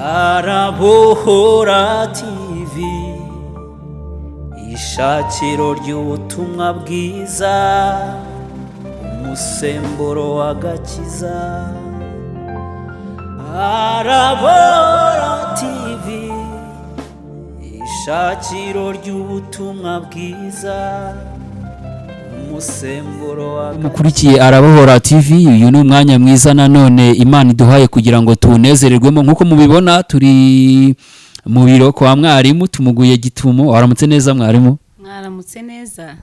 Arabohora TV, ishakiro ry'ubutumwa bwiza, umusemburo w'agakiza. Arabohora TV, ishakiro ry'ubutumwa bwiza, umusemburo w'agakiza. Mukurikiye Arabohora TV, uyu ni umwanya mwiza nanone Imana iduhaye kugira ngo tuwunezererwemo. Nk'uko mubibona, turi mu biro kwa mwarimu, tumuguye gitumo. Waramutse neza, mwarimu? Mwaramutse neza.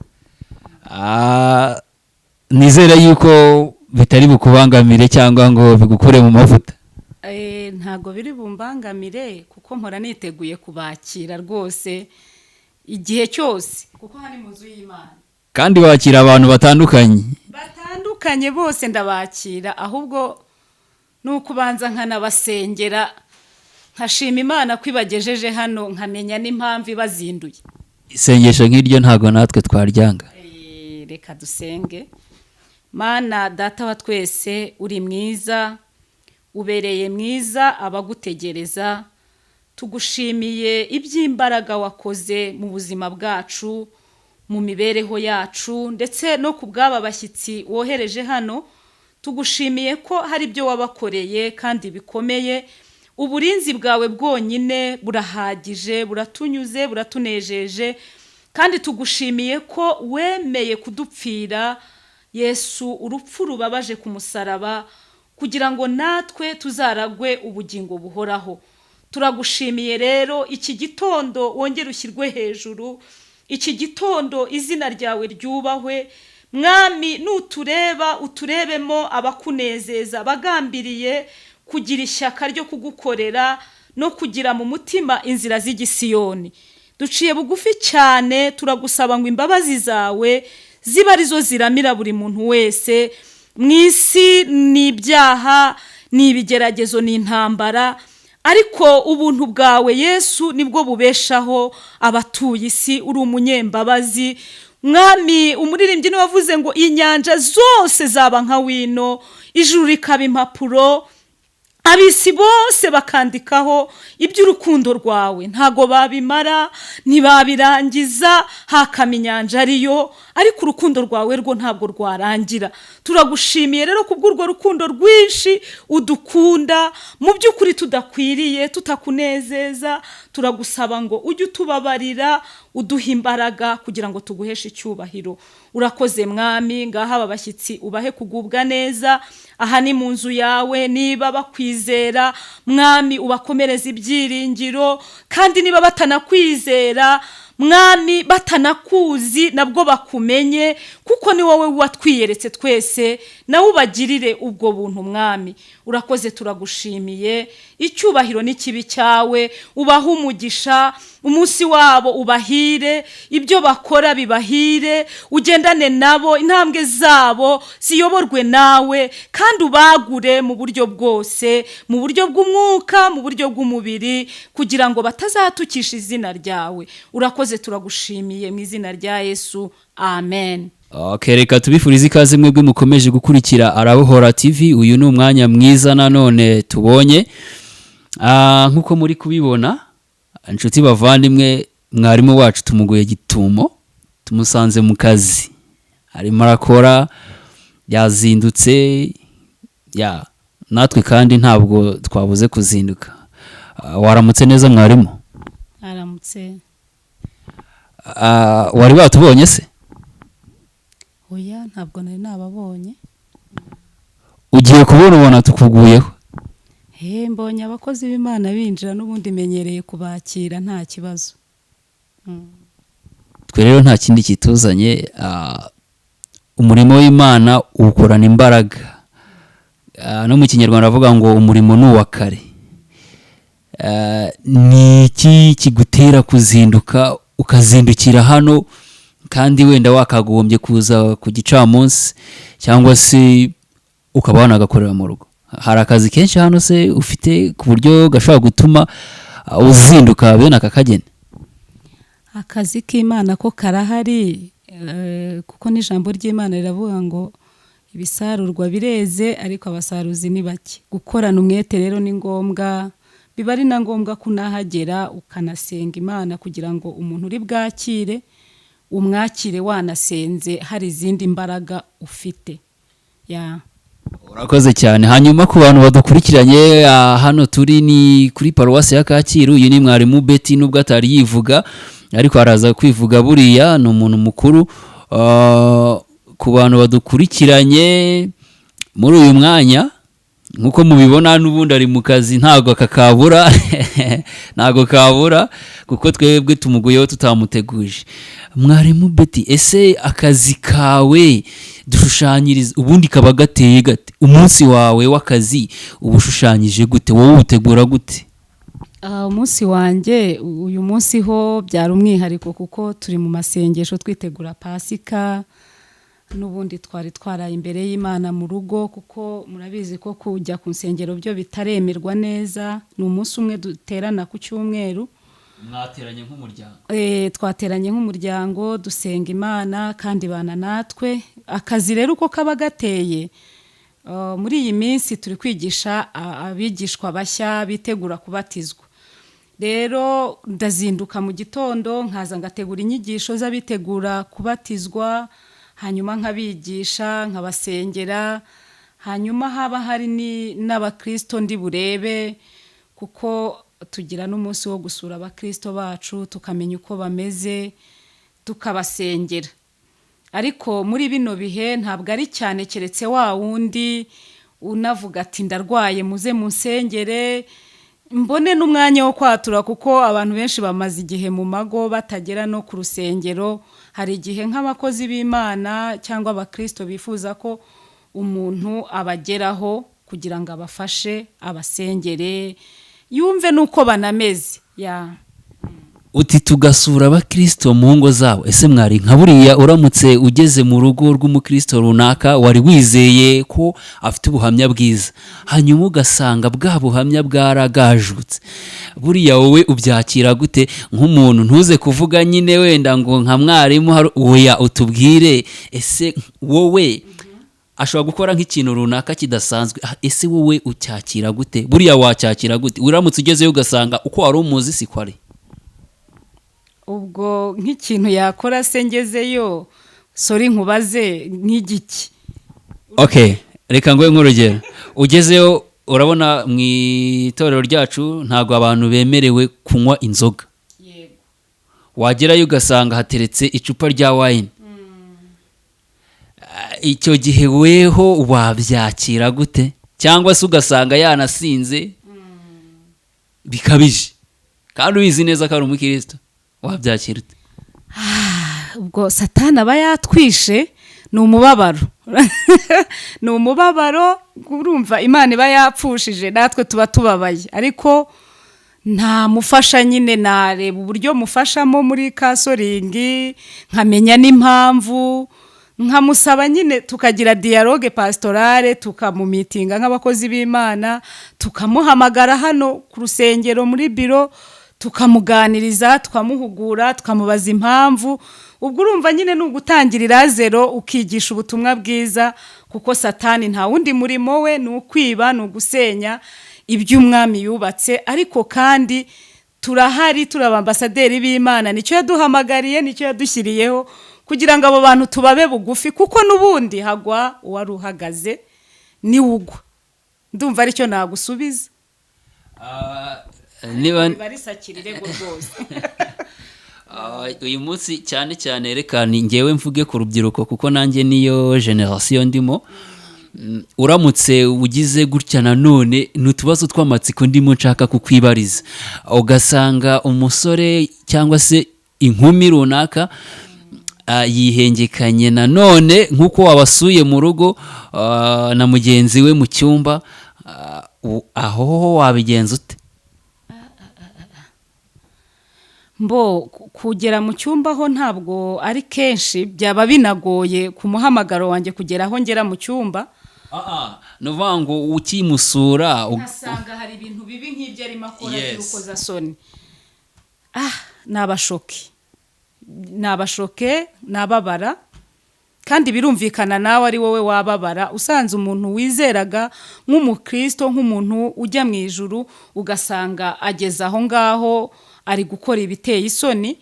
Nizere yuko bitari bukubangamire cyangwa ngo bigukure mu mavuta. Ntago biri bumbangamire, kuko mpora niteguye kubakira rwose igihe cyose, kuko hari mu nzu y'Imana. Kandi wakira abantu batandukanye. Batandukanye bose ndabakira, ahubwo ni ukubanza nkanabasengera, nkashima Imana ko ibagejeje hano, nkamenya n'impamvu ibazinduye. Isengesho nk'iryo ntabwo natwe twaryanga. Reka dusenge. Mana Data wa twese, uri mwiza, ubereye mwiza abagutegereza. Tugushimiye iby'imbaraga wakoze mu buzima bwacu, mu mibereho yacu, ndetse no ku bw'aba bashyitsi wohereje hano. Tugushimiye ko hari ibyo wabakoreye kandi bikomeye. Uburinzi bwawe bwonyine burahagije, buratunyuze, buratunejeje. Kandi tugushimiye ko wemeye kudupfira, Yesu, urupfu rubabaje ku musaraba, kugira ngo natwe tuzaragwe ubugingo buhoraho. Turagushimiye rero iki gitondo, wongere ushyirwe hejuru iki gitondo, izina ryawe ryubahwe. Mwami, nutureba uturebemo abakunezeza, bagambiriye kugira ishyaka ryo kugukorera no kugira mu mutima inzira z'igisiyoni. Duciye bugufi cyane, turagusaba ngo imbabazi zawe zibe arizo ziramira buri muntu wese. Mu isi ni ibyaha, ni ibigeragezo, ni intambara, ariko ubuntu bwawe, Yesu, nibwo bubeshaho abatuye isi. Uri umunyembabazi, Mwami. Umuririmbyi niwe wavuze ngo inyanja zose zaba nka wino, ijuru rikaba impapuro, abisi bose bakandikaho iby'urukundo rwawe, ntago babimara, ntibabirangiza. Hakama inyanja ariyo, ariko urukundo rwawe rwo ntabwo rwarangira. Turagushimiye rero kubw'urwo rukundo rwinshi udukunda, mu by'ukuri tudakwiriye, tutakunezeza. Turagusaba ngo ujye utubabarira, uduha imbaraga kugira ngo tuguheshe icyubahiro. Urakoze, Mwami. Ngaha aba bashyitsi ubahe kugubwa neza, aha ni mu nzu yawe. Niba bakwizera, Mwami, ubakomereza ibyiringiro, kandi niba batanakwizera, Mwami, batanakuzi, nabwo bakumenye, kuko ni wowe watwiyeretse twese. Nawe ubagirire ubwo buntu, Mwami. Urakoze, turagushimiye. Icyubahiro n'ikibi cyawe. Ubahe umugisha, umunsi wabo ubahire, ibyo bakora bibahire, ugendane nabo, intambwe zabo ziyoborwe nawe, kandi ubagure mu buryo bwose, mu buryo bw'umwuka, mu buryo bw'umubiri, kugira ngo batazatukisha izina ryawe. Urakoze, turagushimiye, mu izina rya Yesu, amen. Okay, reka tubifurize ikaze mwebwe mukomeje gukurikira Arabohora TV. Uyu ni umwanya mwiza nanone tubonye. Nk'uko muri kubibona, inshuti bavandimwe, mwarimu wacu tumuguye gitumo, tumusanze mu kazi arimo arakora, yazindutse ya natwe, kandi ntabwo twabuze kuzinduka. Waramutse neza, mwarimu? Aramutse. Wari watubonye se? Oya, ntabwo nari nababonye. Ugiye kubona ubona tukuguyeho. He, mbonye abakozi b'Imana binjira, n'ubundi menyereye kubakira, nta kibazo. Twe rero nta kindi kituzanye. Umurimo w'Imana uwukorana imbaraga. No mu Kinyarwanda bavuga ngo umurimo ni uwa kare. Ni iki kigutera kuzinduka, ukazindukira hano, kandi wenda wakagombye kuza ku gicamunsi cyangwa se ukaba wanagakorera mu rugo? Hari akazi kenshi hano se ufite ku buryo gashobora gutuma uzinduka bene aka kageni? Akazi k'Imana ko karahari, kuko n'ijambo ry'Imana riravuga ngo ibisarurwa bireze ariko abasaruzi ni bake. Gukorana umwete rero ni ngombwa. Biba ari na ngombwa ko unahagera ukanasenga Imana kugira ngo umuntu uri bwakire umwakire wanasenze, hari izindi mbaraga ufite ya. Urakoze cyane. Hanyuma ku bantu badukurikiranye, hano turi ni kuri paruwasi ya Kacyiru. Uyu ni mwarimu Betty, nubwo atari yivuga ariko araza kwivuga, buriya ni umuntu mukuru. Ku bantu badukurikiranye muri uyu mwanya, nk'uko mubibona n'ubundi ari mu kazi, ntabwo aka kabura, ntabwo kabura kuko twebwe tumuguyeho tutamuteguje. Mwarimu Betty, ese akazi kawe dushushanyiriza ubundi kaba gateye gate? Umunsi wawe w'akazi uba ushushanyije gute? Wowe uwutegura gute? Umunsi wanjye uyu munsi ho byari umwihariko kuko turi mu masengesho twitegura Pasika. N'ubundi twari twaraye imbere y'Imana mu rugo, kuko murabizi ko kujya ku nsengero byo bitaremerwa neza. Ni umunsi umwe duterana ku cyumweru. Mwateranye nk'umuryango? Twateranye nk'umuryango, dusenga Imana kandi bana natwe. Akazi rero uko kaba gateye, muri iyi minsi turi kwigisha abigishwa bashya bitegura kubatizwa. Rero ndazinduka mu gitondo, nkaza ngategura inyigisho z'abitegura kubatizwa, hanyuma nkabigisha, nkabasengera, hanyuma haba hari n'abakristo ndi burebe, kuko tugira n'umunsi wo gusura abakristo bacu, tukamenya uko bameze, tukabasengera. Ariko muri bino bihe ntabwo ari cyane, keretse wa wundi unavuga ati: "Ndarwaye, muze munsengere," mbone n'umwanya wo kwatura, kuko abantu benshi bamaze igihe mu mago batagera no ku rusengero. Hari igihe nk'abakozi b'Imana cyangwa abakristo bifuza ko umuntu abageraho kugira ngo abafashe, abasengere, yumve n'uko banameze ya. Uti tugasura abakristo mu ngo zabo. Ese mwari, nka buriya uramutse ugeze mu rugo rw'umukristo runaka wari wizeye ko afite ubuhamya bwiza, hanyuma ugasanga bwa buhamya bwaragajutse, buriya wowe ubyakira gute nk'umuntu? Ntuze kuvuga nyine wenda ngo nka mwarimu hari, oya, utubwire, ese wowe ashobora gukora nk'ikintu runaka kidasanzwe, ese wowe ucyakira gute? Buriya wacyakira gute uramutse ugezeyo ugasanga uko wari umuzi siko ari? Ubwo nk'ikintu yakora se ngezeyo, sorry, nkubaze nk'igiki? Okay, reka nguhe nk'urugero. Ugezeyo, urabona mu itorero ryacu ntabwo abantu bemerewe kunywa inzoga. Yego. Wagerayo ugasanga hateretse icupa rya wine. Icyo gihe weho wabyakira gute? Cyangwa se ugasanga yanasinze bikabije kandi ubizi neza ko ari umukristo, wabyakira ute? Ubwo Satani aba yatwishe. Ni umubabaro, ni umubabaro. Urumva Imana iba yapfushije, natwe tuba tubabaye, ariko nta mufasha nyine. Nareba uburyo mufashamo muri counseling, nkamenya n'impamvu, nkamusaba nyine tukagira dialogue pastorale, tukamumitinga nk'abakozi b'Imana, tukamuhamagara hano ku rusengero muri biro, tukamuganiriza, tukamuhugura, tukamubaza impamvu. Ubwo urumva nyine ni ugutangirira zero, ukigisha ubutumwa bwiza, kuko Satani nta wundi murimo we, ni ukwiba, ni ugusenya iby'Umwami yubatse. Ariko kandi turahari, turi abambasaderi b'Imana, nicyo yaduhamagariye, nicyo yadushyiriyeho, kugira ngo abo bantu tubabe bugufi, kuko n'ubundi hagwa uwari uhagaze niwe ugwa. Ndumva aricyo nagusubiza. Niba Biba risakira irego rwose. Uyu munsi cyane cyane reka ni ngewe mvuge ku rubyiruko, kuko nanjye niyo génération ndimo. Uramutse ugize gutya nanone, ni utubazo tw'amatsiko ndimo nshaka kukwibariza, ugasanga umusore cyangwa se inkumi runaka yihengekanye nanone nk'uko wabasuye mu rugo na mugenzi we mu cyumba, aho ho wabigenza ute? Mbo kugera mu cyumba ho ntabwo ari kenshi, byaba binagoye ku muhamagaro wanjye kugera aho ngera mu cyumba. Ni ukuvuga ngo ukimusura Nkasanga hari ibintu bibi nk'ibyo arimo akora Yes. by'urukozasoni, nabashoke, nabashoke, nababara. Kandi birumvikana nawe ari wowe wababara usanze umuntu wizeraga nk'umukristo, nk'umuntu ujya mu ijuru, ugasanga ageze aho ngaho ari gukora ibiteye isoni.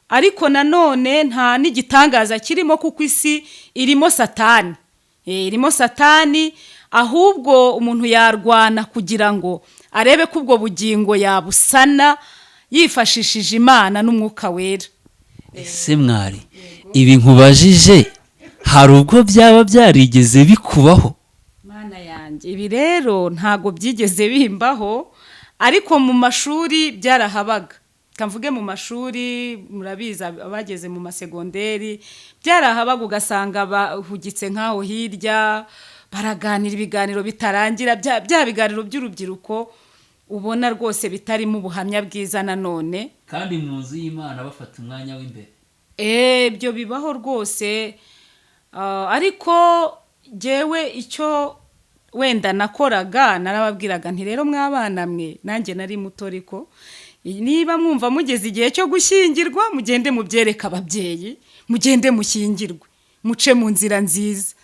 Ariko nanone nta n'igitangaza kirimo, kuko isi irimo Satani. Irimo Satani. Ahubwo umuntu yarwana kugira ngo arebe ko ubwo bugingo yabusana yifashishije Imana n'Umwuka Wera. Ese mwari, ibi nkubajije hari ubwo byaba byarigeze bikubaho? Mana yanjye, ibi rero ntago byigeze bimbaho, ariko mu mashuri byarahabaga. Kamvuge mu mashuri, murabizi abageze mu masegonderi, byarahabaga, ugasanga bahugitse nk'aho hirya baraganira ibiganiro bitarangira, bya biganiro by'urubyiruko ubona rwose bitarimo ubuhamya bwiza nanone. Kandi mu nzu y'Imana bafata umwanya w'imbere. Ibyo bibaho rwose. Ariko jyewe icyo wenda nakoraga, narababwiraga nti: "Rero mwabana mwe," nanjye nari muto, ariko niba mwumva mugeze igihe cyo gushyingirwa, mugende mubyereke ababyeyi, mugende mushyingirwe, muce mu nzira nziza.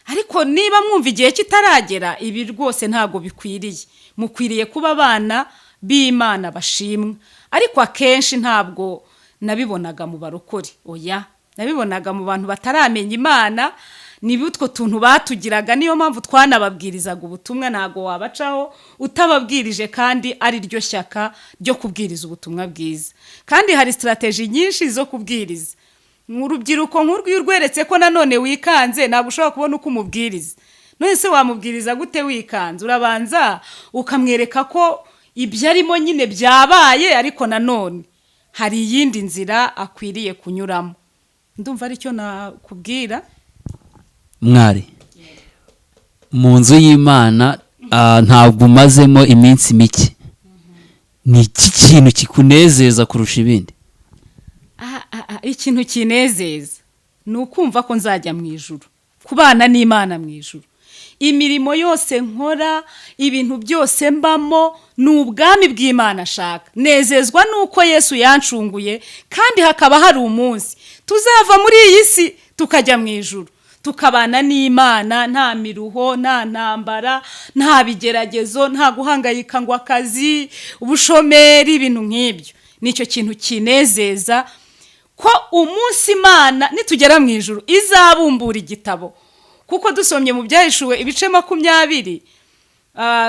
Ariko niba mwumva igihe kitaragera, ibi rwose ntabwo bikwiriye, mukwiriye kuba abana b'Imana bashimwa." Ariko akenshi ntabwo nabibonaga mu barokore, oya, nabibonaga mu bantu bataramenya Imana. Ni utwo tuntu batugiraga, niyo mpamvu twanababwirizaga ubutumwa. Ntabwo wabacaho utababwirije, kandi ari ryo shyaka ryo kubwiriza ubutumwa bwiza. Kandi hari strategy nyinshi zo kubwiriza urubyiruko nk'urwo. Iyo urweretse ko nanone wikanze, ntabwo ushobora kubona uko umubwiriza. None se wamubwiriza gute wikanze? Urabanza ukamwereka ko ibyo arimo nyine byabaye, ariko nanone hari iyindi nzira akwiriye kunyuramo. Ndumva aricyo nakubwira. Mwari, mu nzu y'Imana ntabwo umazemo iminsi mike, ni iki kintu kikunezeza kurusha ibindi? Ikintu kinezeza ni ukumva ko nzajya mu ijuru, kubana n'Imana mu ijuru. Imirimo yose nkora, ibintu byose mbamo, ni ubwami bw'Imana ashaka. Nezezwa n'uko Yesu yancunguye, kandi hakaba hari umunsi tuzava muri iyi si tukajya mu ijuru, tukabana n'Imana, nta miruho, nta ntambara, nta bigeragezo, nta guhangayika ngo akazi, ubushomeri, ibintu nk'ibyo. Nicyo kintu kinezeza, ko umunsi Imana nitugera mu ijuru izabumbura igitabo. Kuko dusomye mu Byahishuwe ibice 20,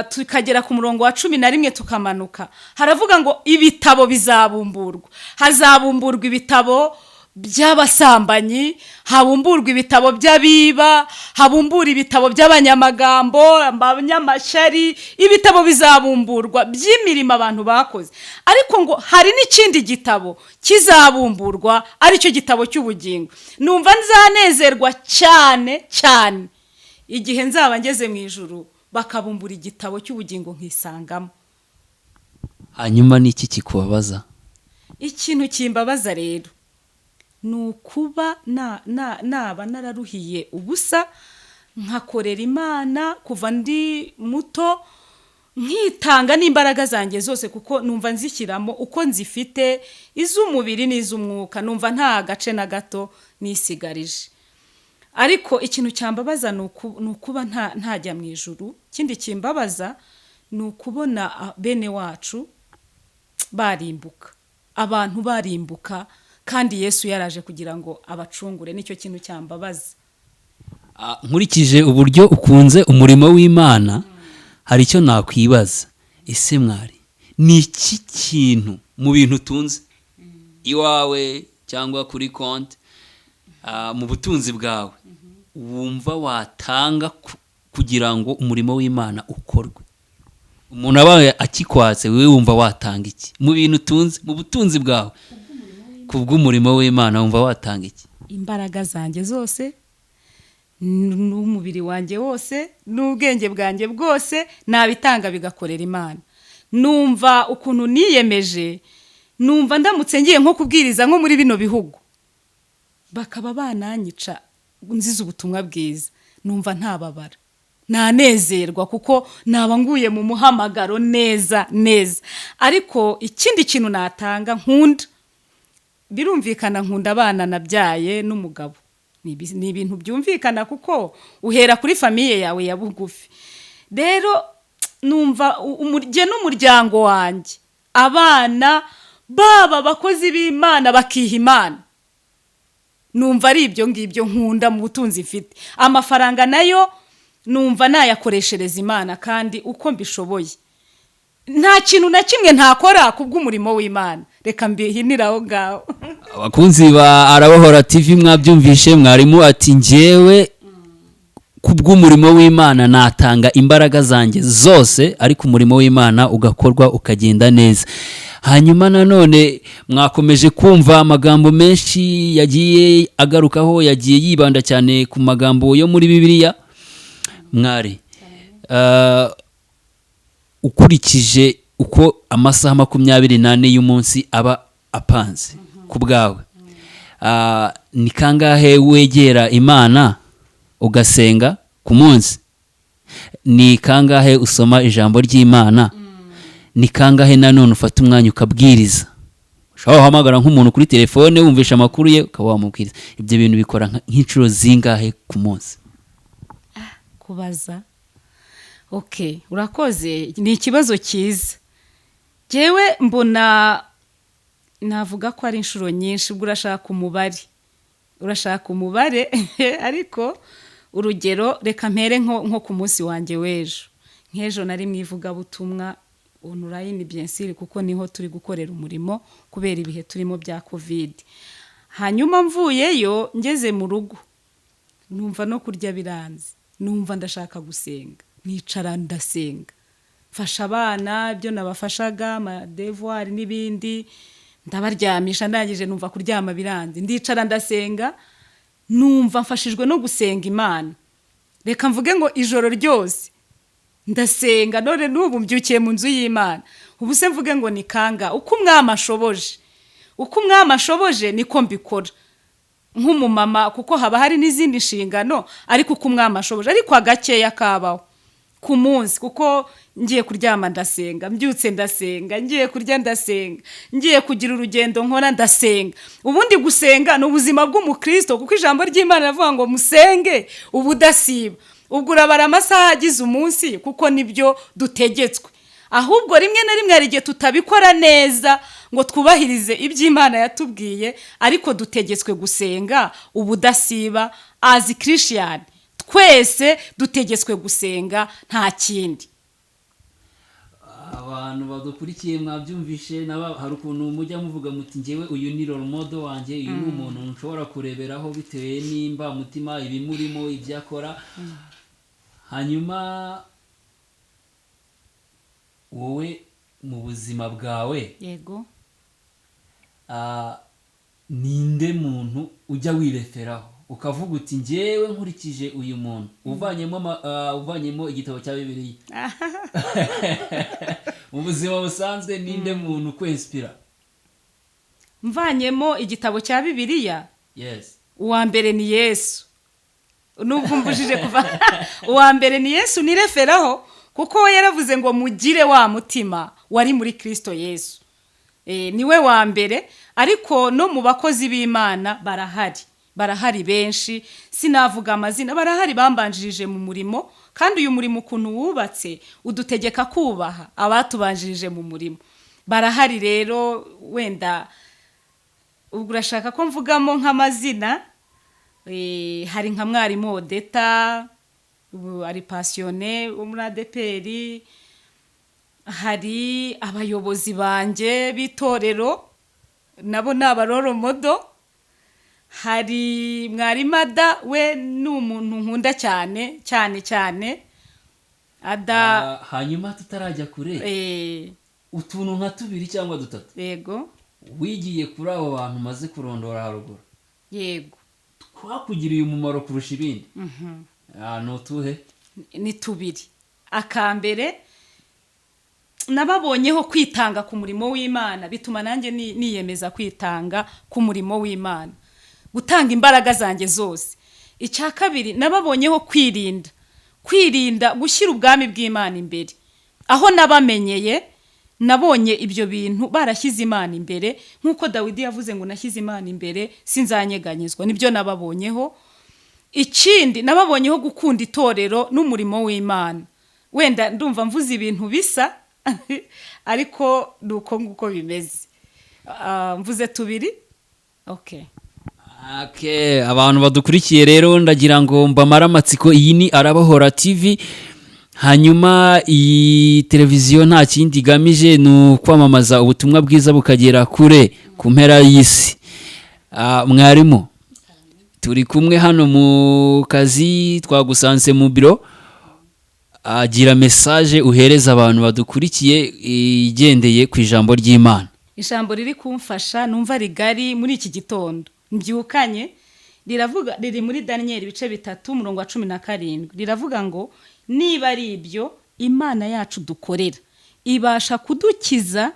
tukagera ku murongo wa 11 tukamanuka, haravuga ngo ibitabo bizabumburwa. Hazabumburwa ibitabo by'abasambanyi, habumburwa ibitabo by'abiba, habumbura ibitabo by'abanyamagambo, abanyamashyari. Ibitabo bizabumburwa by'imirimo abantu bakoze. Ariko ngo hari n'ikindi gitabo kizabumburwa, aricyo gitabo cy'ubugingo. Numva nzanezerwa cyane cyane igihe nzaba ngeze mu ijuru, bakabumbura igitabo cy'ubugingo nkisangamo. Hanyuma ni iki kikubabaza? Ikintu kimbabaza rero ni ukuba naba nararuhiye ubusa, nkakorera Imana kuva ndi muto, nkitanga n'imbaraga zanjye zose, kuko numva nzishyiramo uko nzifite, iz'umubiri n'iz'umwuka, numva nta gace na gato nisigarije. Ariko ikintu cyambabaza ni ukuba ntajya mu ijuru. Ikindi kimbabaza ni ukubona bene wacu barimbuka, abantu barimbuka, kandi Yesu yaraje kugira ngo abacungure. Nicyo kintu cyambabaza. Nkurikije uburyo ukunze umurimo w'Imana, hari icyo nakwibaza. Ese mwari, ni iki kintu mu bintu utunze iwawe cyangwa kuri konti, mu butunzi bwawe, wumva watanga kugira ngo umurimo w'Imana ukorwe? Umuntu abaye akikwatse, wowe wumva watanga iki mu bintu utunze, mu butunzi bwawe, ku bw'umurimo w'Imana? Wumva watanga iki? Imbaraga zanjye zose, n'umubiri wanjye wose, n'ubwenge bwanjye bwose, nabitanga bigakorera Imana. Numva ukuntu niyemeje, numva ndamutse ngiye nko kubwiriza nko muri bino bihugu, bakaba bananyica nziza ubutumwa bwiza, numva ntababara, nanezerwa, kuko naba nguye mu muhamagaro neza neza. Ariko ikindi kintu natanga, nkunda, birumvikana nkunda abana nabyaye n'umugabo. Ni ibintu byumvikana kuko uhera kuri famille yawe ya bugufi. Rero numva jye n'umuryango wanjye, abana baba abakozi b'Imana bakiha Imana, numva ari ibyo ngibyo nkunda mu butunzi mfite. Amafaranga nayo numva nayakoreshereza Imana kandi uko mbishoboye. Nta kintu na kimwe ntakora ku bw'umurimo w'Imana. Reka mbihinire aho ngaho. Abakunzi ba Arabohora TV, mwabyumvishe, mwarimu ati: "Njyewe ku bw'umurimo w'Imana natanga imbaraga zanjye zose, ariko umurimo w'Imana ugakorwa ukagenda neza." Hanyuma nanone mwakomeje kumva amagambo menshi yagiye agarukaho, yagiye yibanda cyane ku magambo yo muri Bibiliya. Mwari ukurikije uko amasaha 24 y'umunsi aba apanze ku bwawe, ni kangahe wegera Imana ugasenga ku munsi? Ni kangahe usoma ijambo ry'Imana? Ni kangahe nanone ufata umwanya ukabwiriza? Ushobora guhamagara nk'umuntu kuri telefone, wumvisha amakuru ye, ukaba wamubwiriza. Ibyo bintu bikora nk'inshuro zingahe ku munsi? Kubaza, ok, urakoze, ni ikibazo cyiza. Njyewe mbona navuga ko ari inshuro nyinshi. Ubwo urashaka umubare, urashaka umubare, ariko urugero reka mpere nko ku munsi wanjye w'ejo. Nk'ejo nari mu ivugabutumwa online, bien sûr, kuko niho turi gukorera umurimo kubera ibihe turimo bya COVID. Hanyuma mvuyeyo, ngeze mu rugo, numva no kurya biranze, numva ndashaka gusenga, nicara ndasenga, mfasha abana ibyo nabafashaga, amadevoirs n'ibindi, ndabaryamisha. Ndangije numva kuryama biranze, ndicara ndasenga, numva mfashijwe no gusenga Imana. Reka mvuge ngo ijoro ryose ndasenga, none n'ubu mbyukiye mu nzu y'Imana. Ubu se mvuge ngo ni kanga? Uko Umwami ashoboje, uko Umwami ashoboje niko mbikora nk'umumama, kuko haba hari n'izindi nshingano, ariko uko Umwami ashoboje, ariko agakeya kabaho ku munsi, kuko ngiye kuryama ndasenga, mbyutse ndasenga, ngiye kurya ndasenga, ngiye kugira urugendo nkora ndasenga. Ubundi gusenga ni ubuzima bw'umukristo, kuko ijambo ry'Imana riravuga ngo musenge ubudasiba. Ubwo urabara amasaha agize umunsi, kuko nibyo dutegetswe. Ahubwo rimwe na rimwe hari igihe tutabikora neza ngo twubahirize iby'Imana yatubwiye, ariko dutegetswe gusenga ubudasiba. As Christian, twese dutegetswe gusenga, nta kindi. Abantu badukurikiye mwabyumvishe, naba hari ukuntu mujya muvuga muti: "Ngewe uyu ni role model wanjye, uyu ni umuntu nshobora kureberaho bitewe nimba mutima ibimurimo, ibyo akora." Hanyuma wowe mu buzima bwawe, Yego. Ninde muntu ujya wireferaho ukavuga uti: "Ngewe nkurikije uyu muntu," uvanyemo igitabo cya Bibiliya, mu buzima busanzwe ninde muntu ukwinspira? Mvanyemo igitabo cya Bibiliya? Yes. Uwa mbere ni Yesu. Nubwo mvujije kuva, uwa mbere ni Yesu nireferaho, kuko we yaravuze ngo mugire wa mutima wari muri Kirisito Yesu. Niwe wa mbere, ariko no mu bakozi b'Imana barahari, barahari benshi, sinavuga amazina, barahari bambanjirije mu murimo. Kandi uyu murimo ukuntu wubatse udutegeka kubaha abatubanjirije mu murimo. Barahari rero. Wenda ubwo urashaka ko mvugamo nk'amazina? Hari nka mwarimu Odeta, ubu ari pasiyone wo muri ADEPR. Hari abayobozi banjye b'itorero, nabo ni abarole model. Hari mwarimu Ada, we ni umuntu nkunda cyane cyane cyane, Ada. Hanyuma tutarajya kure, utuntu nka tubiri cyangwa dutatu Yego. wigiye kuri abo bantu umaze kurondora haruguru twakugiriye umumaro kurusha ibindi, ni utuhe? Ni tubiri. Akambere, nababonyeho kwitanga ku murimo w'Imana, bituma nanjye niyemeza kwitanga ku murimo w'Imana, gutanga imbaraga zanjye zose. Icya kabiri, nababonyeho kwirinda, kwirinda gushyira ubwami bw'Imana imbere. Aho nabamenyeye, nabonye ibyo bintu barashyize Imana imbere, nk'uko Dawidi yavuze ngo: "Nashyize Imana imbere, sinzanyeganyezwa." Nibyo nababonyeho. Ikindi, nababonyeho gukunda itorero n'umurimo w'Imana. Wenda ndumva mvuze ibintu bisa, ariko ni uko nguko bimeze. Mvuze tubiri, okay. Okay, abantu badukurikiye rero, ndagira ngo mbamare amatsiko. Iyi ni Arabahora TV. Hanyuma iyi televiziyo nta kindi igamije, ni ukwamamaza ubutumwa bwiza bukagera kure ku mpera y'isi. Mwarimu turi kumwe hano mu kazi, twagusanze mu biro. Agira message uhereza abantu badukurikiye igendeye ku ijambo ry'Imana. Ijambo riri kumfasha numva rigari muri iki gitondo mbyukanye riravuga, riri muri Daniyeli ibice 3, umurongo wa 17. Riravuga ngo: "Niba ari ibyo, Imana yacu dukorera ibasha kudukiza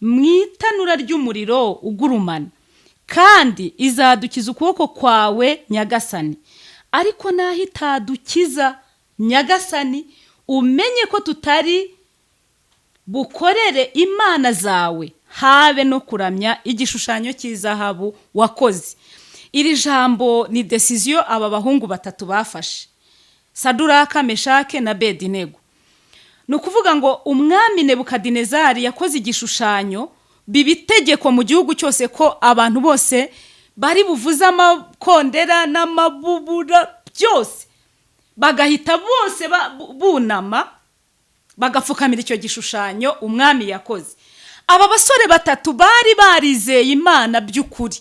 mu itanura ry'umuriro ugurumana, kandi izadukiza ukuboko kwawe, nyagasani. Ariko naho itadukiza, nyagasani, umenye ko tutari bukorere imana zawe, habe no kuramya igishushanyo cy'izahabu wakoze." Iri jambo ni décision aba bahungu batatu bafashe, Saduraka, Meshake na Bedinego. Ni ukuvuga ngo umwami Nebukadinezari yakoze igishushanyo, biba itegeko mu gihugu cyose ko abantu bose bari buvuze amakondera n'amabubura byose, bagahita bose bunama, bagapfukamira icyo gishushanyo umwami yakoze. Aba basore batatu bari barizeye Imana by'ukuri.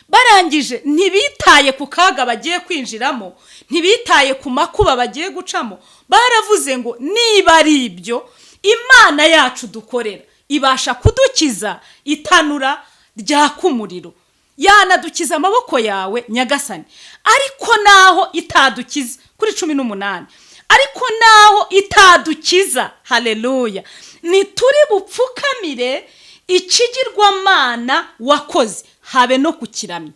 Barangije ntibitaye ku kaga bagiye kwinjiramo, ntibitaye ku makuba bagiye gucamo. Baravuze ngo: "Niba ari ibyo, Imana yacu dukorera ibasha kudukiza itanura ryaka umuriro, yanadukiza amaboko yawe, nyagasani. Ariko naho itadukiza," kuri 18, "ariko naho itadukiza," haleluya, "ntituri bupfukamire ikigirwamana wakoze, habe no kukiramya."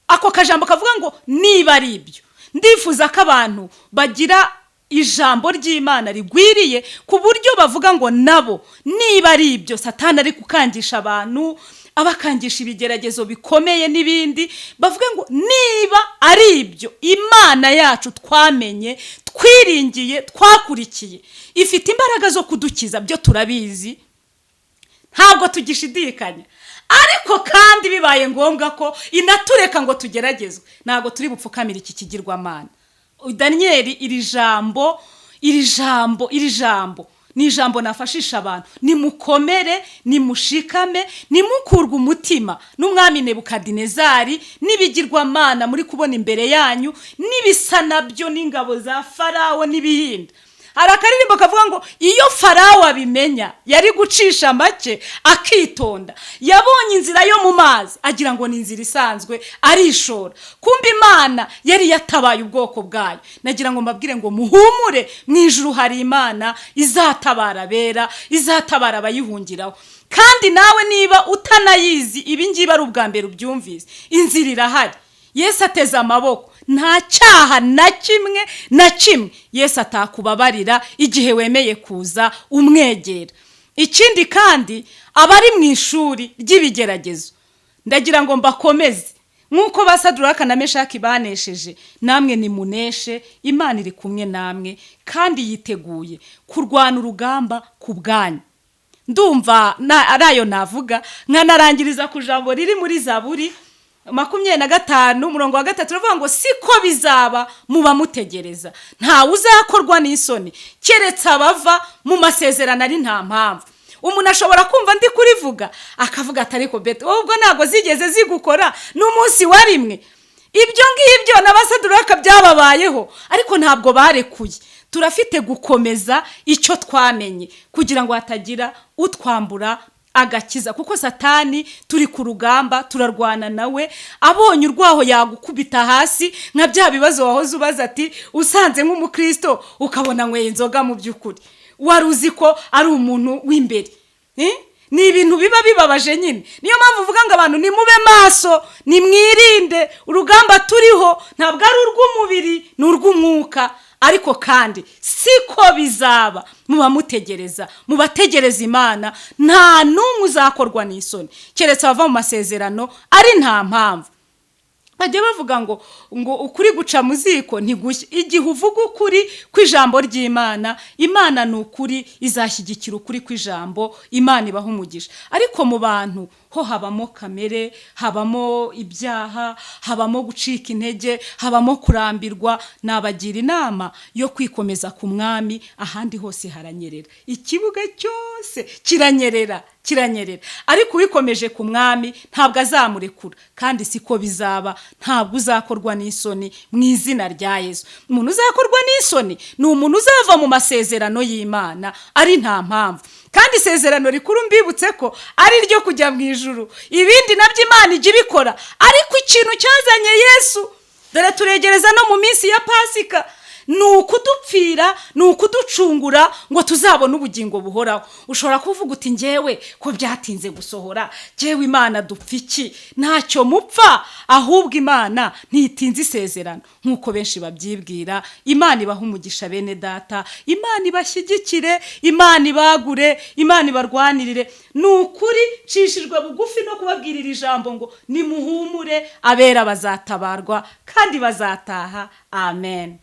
Ako kajambo kavuga ngo "niba ari ibyo", ndifuza ko abantu bagira ijambo ry'Imana rigwiriye ku buryo bavuga ngo nabo niba ari ibyo. Satani ari gukangisha abantu, abakangisha ibigeragezo bikomeye n'ibindi, bavuga ngo: "Niba ari ibyo, Imana yacu twamenye, twiringiye, twakurikiye, ifite imbaraga zo kudukiza, byo turabizi, ntabwo tugishidikanya. Ariko kandi bibaye ngombwa ko inatureka ngo tugeragezwe, ntabwo turi bupfukamire iki kigirwamana." Daniyeli, iri jambo, iri jambo, iri jambo ni ijambo nafashisha abantu: nimukomere, nimushikame, nimukurwe umutima n'umwami Nebukadinezari n'ibigirwamana muri kubona imbere yanyu n'ibisa nabyo n'ingabo za Farawo n'ibihinda. Hari akaririmbo kavuga ngo iyo Farawo abimenya yari gucisha make akitonda. Yabonye inzira yo mu mazi agira ngo ni inzira isanzwe, arishora. Kumbe Imana yari yatabaye ubwoko bwayo. Nagira ngo mbabwire ngo muhumure, mu ijuru hari Imana izatabara abera, izatabara abayihungiraho. Kandi nawe niba utanayizi, ibi ngibi ari ubwa mbere ubyumvise, inzira irahari. Yesu ateze amaboko. Nta cyaha na kimwe na kimwe Yesu atakubabarira igihe wemeye kuza umwegera. Ikindi kandi, abari mu ishuri ry'ibigeragezo, ndagira ngo mbakomeze nk'uko ba Saduraka na Meshaki banesheje, namwe nimuneshe. Imana iri kumwe namwe kandi yiteguye kurwana urugamba ku bwanyu. Ndumva ari ayo navuga, nkanarangiriza ku jambo riri muri Zaburi 25, umurongo wa 3, uravuga ngo: "Siko bizaba muba mutegereza, ntawe uzakorwa n'isoni keretse abava mu masezerano ari nta mpamvu." Umuntu ashobora kumva ndi kurivuga akavuga ati: "Ariko bete, wowe ubwo ntabwo zigeze zigukora n'umunsi wa rimwe?" Ibyo ngibyo n'abasaduraka byababayeho, ariko ntabwo barekuye. Turafite gukomeza icyo twamenye kugira ngo hatagira utwambura agakiza, kuko Satani turi ku rugamba, turarwana nawe. Abonye urwaho yagukubita hasi, nka bya bibazo wahoze ubaza ati: "Usanze nk'umukristo ukabona anyweye inzoga, mu by'ukuri wari uzi ko ari umuntu w'imbere?" Ni ibintu biba bibabaje nyine. Niyo mpamvu uvuga ngo abantu nimube maso, nimwirinde. Urugamba turiho ntabwo ari urw'umubiri, ni urw'umwuka. Ariko kandi siko bizaba muba mutegereza, mubategereza Imana, nta n'umwe uzakorwa n'isoni keretse abava mu masezerano ari nta mpamvu. Bajya bavuga ngo ukuri guca mu ziko ntigushye. Igihe uvuga ukuri kw'ijambo ry'Imana, Imana ni ukuri, izashyigikira ukuri kw'ijambo. Imana ibaha umugisha. Ariko mu bantu ho habamo kamere, habamo ibyaha, habamo gucika intege, habamo kurambirwa. Nabagira inama yo kwikomeza ku Mwami. Ahandi hose haranyerera, ikibuga cyose kiranyerera, kiranyerera, ariko uwikomeje ku Mwami ntabwo azamurekura, kandi siko bizaba. Ntabwo uzakorwa n'isoni mu izina rya Yesu. Umuntu uzakorwa n'isoni ni umuntu uzava mu masezerano y'Imana ari nta mpamvu. Kandi isezerano rikuru, mbibutse ko ari iryo kujya mu ijuru. Ibindi nabyo Imana ijya ibikora, ariko ikintu cyazanye Yesu, dore turegereza no mu minsi ya Pasika, ni ukudupfira, ni ukuducungura ngo tuzabone ubugingo buhoraho. Ushobora kuvuga uti: "Ngewe ko byatinze gusohora, ngewe Imana dupfa iki?" Ntacyo mupfa, ahubwo Imana ntitinze isezerano nk'uko benshi babyibwira. Imana ibaha umugisha, bene data. Imana ibashyigikire, Imana ibagure, Imana ibarwanirire. Ni ukuri nshishijwe bugufi no kubabwirira ijambo ngo nimuhumure, abera bazatabarwa kandi bazataha. Amen.